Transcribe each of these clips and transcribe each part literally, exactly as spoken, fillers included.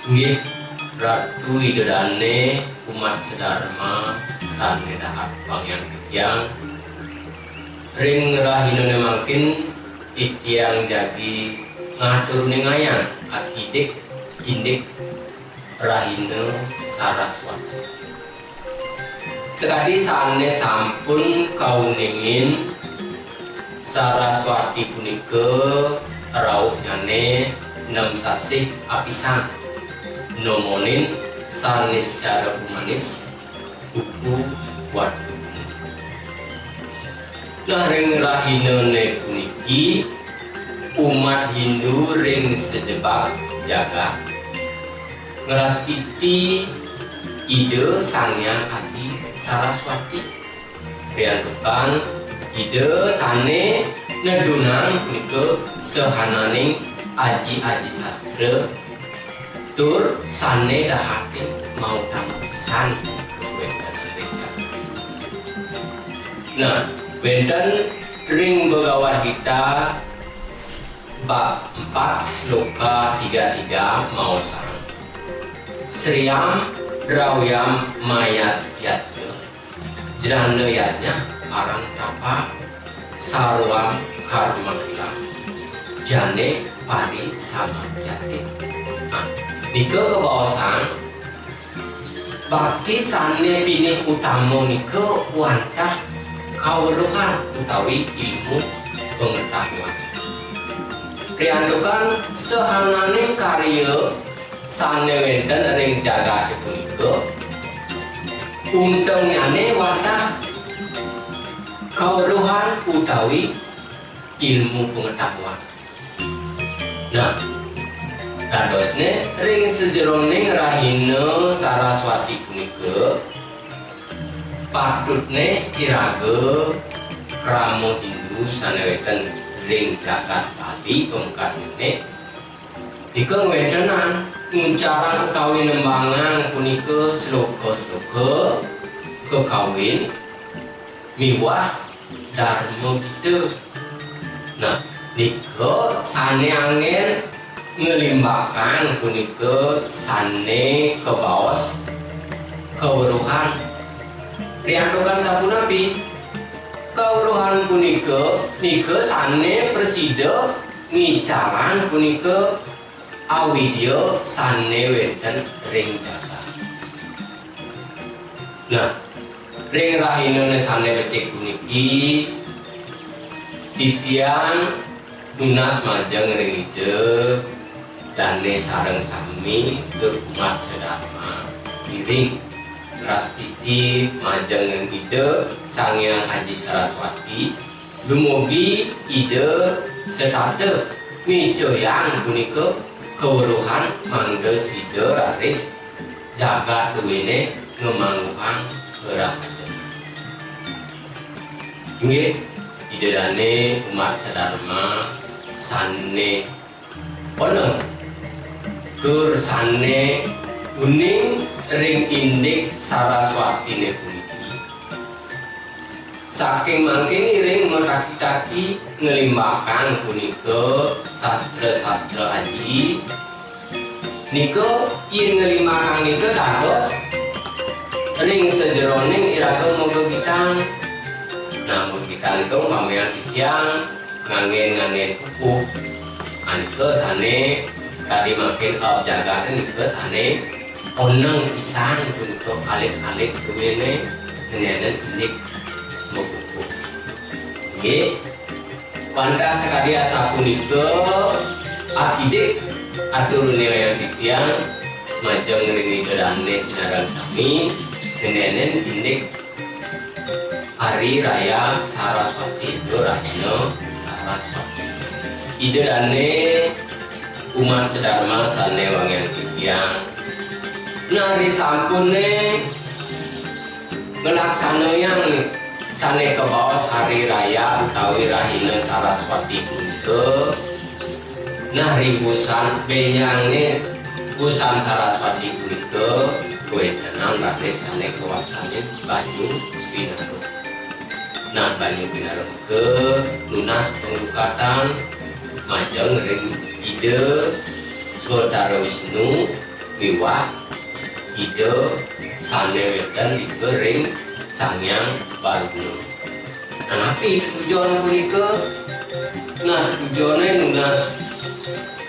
Inggih, Ratu Ida Dane, umat sedharma sane dahat wangiang titiang. Ring rahinané mangkin titiang jagi ngatur ningayang akidik indik rahina Saraswati. Sakadi sané sampun kauningin, Saraswati punika rauhnyane nem sasih apisan. Nomonin Saniscara Umanis, buku watu. Nah, ring rahinane puniki, umat Hindu ring sajebag jagat ngrastiti Ida Sang Hyang Aji Saraswati. Riantukan Ida sane nedunang punika sahananing aji-aji sastra tur sane dahate mautama pisan wenten ring jagat. Nah, wenten ring Bhagavad Gita bab empat sloka tiga tiga maosang, "Sriyam dravyam mayat yatya, jnana yatya parantapa, sarvam karma hilam, jane pari samatyate." Nah, nika kabaosang, bakti sane pinih utama nika wantah kaweruhan utawi ilmu pengetahuan. Riantukan sahananing karya sane wenten ring jagate punika, untengnyane wantah kaweruhan utawi ilmu pengetahuan. Nah, dadosne ring sajeroning rahina Saraswati punika, patutne iraga krama Hindu sane wenten ring jagat Bali pamekasne nika ngwentenang nguncarang utawi nembangang punika sloka-sloka kakawin miwah Darma Gita. Nah, nika sane anggen nglimbakang punika sane kabaos kaweruhan. Riantukan sapunapi? Kaweruhan punika nika sane prasida ngicalang punika awidya sane wenten ring jagat. Nah, ring rahinane sane becik puniki, titiang nunas majeng ring Ida dane sareng sami tur umat sedharma ngiring ngrastiti majeng ring Ida Sang Hyang Aji Saraswati, dumugi Ida setata micayang punika kaweruhan mangda sida raris jagat duwene ngamangguhang karahayan. Inggih, Ida dane umat sedharma sane oneng tur sane uning ring indik Saraswatine puniki. Saking mangkin ngiring mataki-taki nglimbakang punika sastra-sastra aji. Nika yen nglimbakang nika dados ring sajeroning iraga magegitang. Nah, magegitang nika umpamian titiang nganggen-nganggen pupuh. Anika sane sakadi mangkin aab jagate nika sane oneng pisan punika alit-alit druene ngenenen indik mapupuh. Nggih. Wantah sakadi asapunika akidik aturane titiang majeng ring Ida dane sinareng sami ngenenen indik Hari Raya Saraswati, itu rahina Saraswati. Ida dane umat sedharma sane wangiang titiang. Nah, risampune nglaksanayang sane kabaos Hari Raya utawi Rahina Saraswati punika, nah, ri wusan benjange wusan Saraswati punika kawentenan raris sane kawastanin banyu pinaruk. Nah, banyu pinaruk ke nunas panglukatan majeng ring Ida Batara Wisnu miwah Ida sané wénten nika ring Sang Hyang Baruna. Nah, napi tetujoné punika? Nah, tetujoné nunas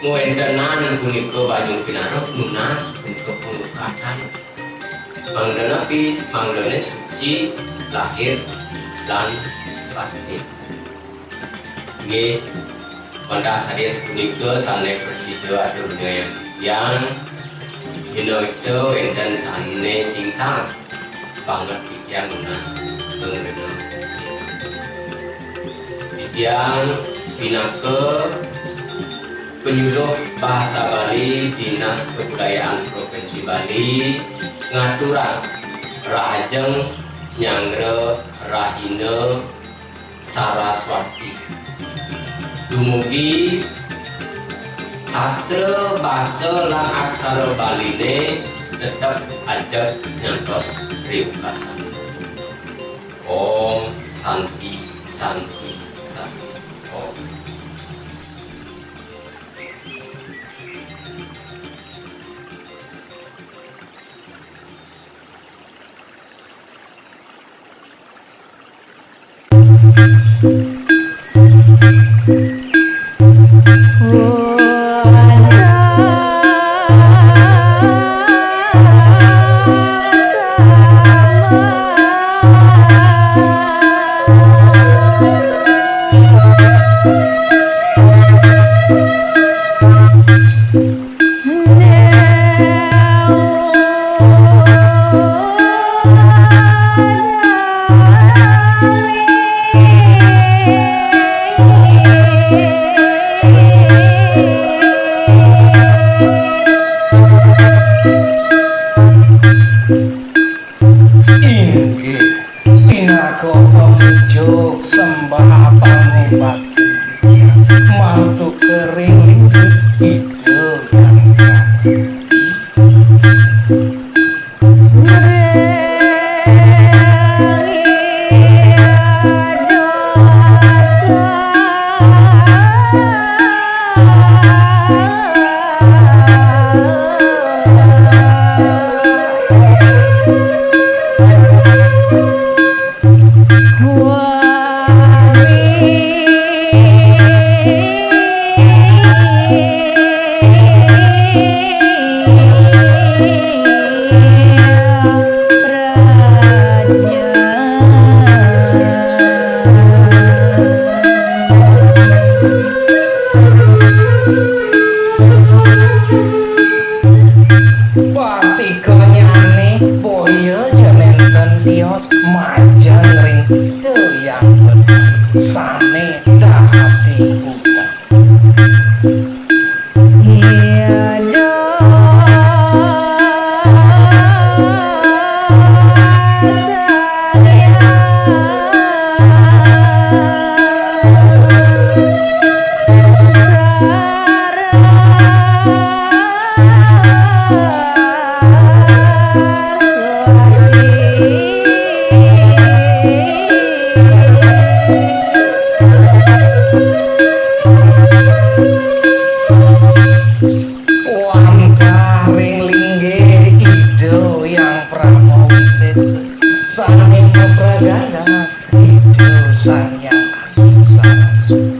ngwéntenan punika Bajung Pinaruh, nunas punika panglukatan. Mangda napi? Mangdané suci lahir lan batin. Nggih, wantah sadaya punika sané prasida aturang titiang, yénawita wénten sané singsang banget titiang nunas ngrena sira. Titiang pinaka penyuluh bahasa Bali Dinas Kebudayaan Provinsi Bali ngaturang rahajeng nyanggra rahina Saraswati. Dumugi sastra basa lan aksara Baliné tetep ajeg nyantos riwekasan. Om Santi, Santi, Santi. Om. Inggih, pinaka pamujuk sembah pangubakti mantuk kering linggih Ida Hyang Hyang. Pastika nyané boya ja nénten tios majeng ring Ida Hyang Pedang sané dadi utama. Wantah ring linggih Ida Hyang Parama Wisésa, sané mapragaya Ida Sang Hyang Adi Saraswati.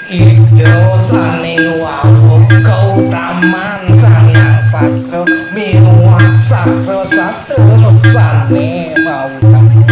Ida sané ngwau kautaman Sang Hyang Sastra miwah sastra-sastra sané mautama.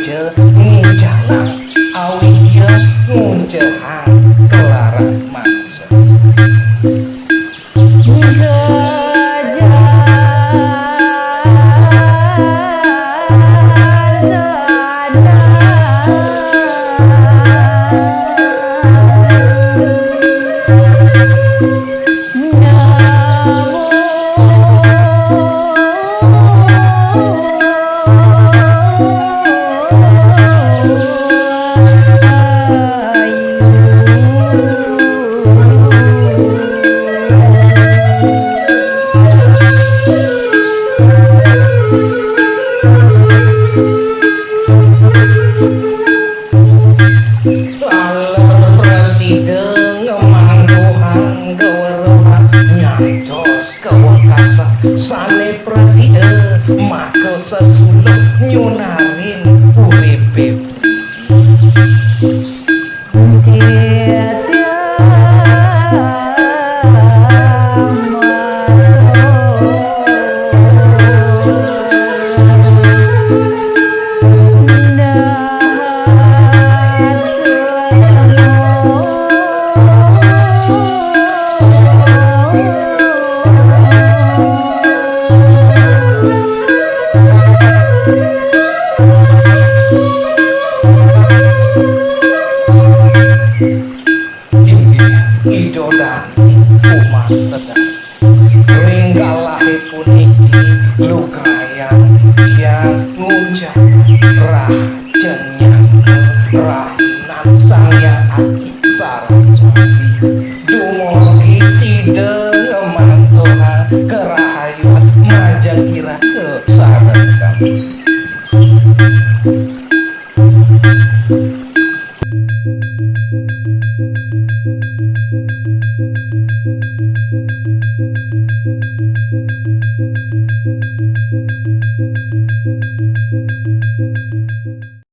Nginjang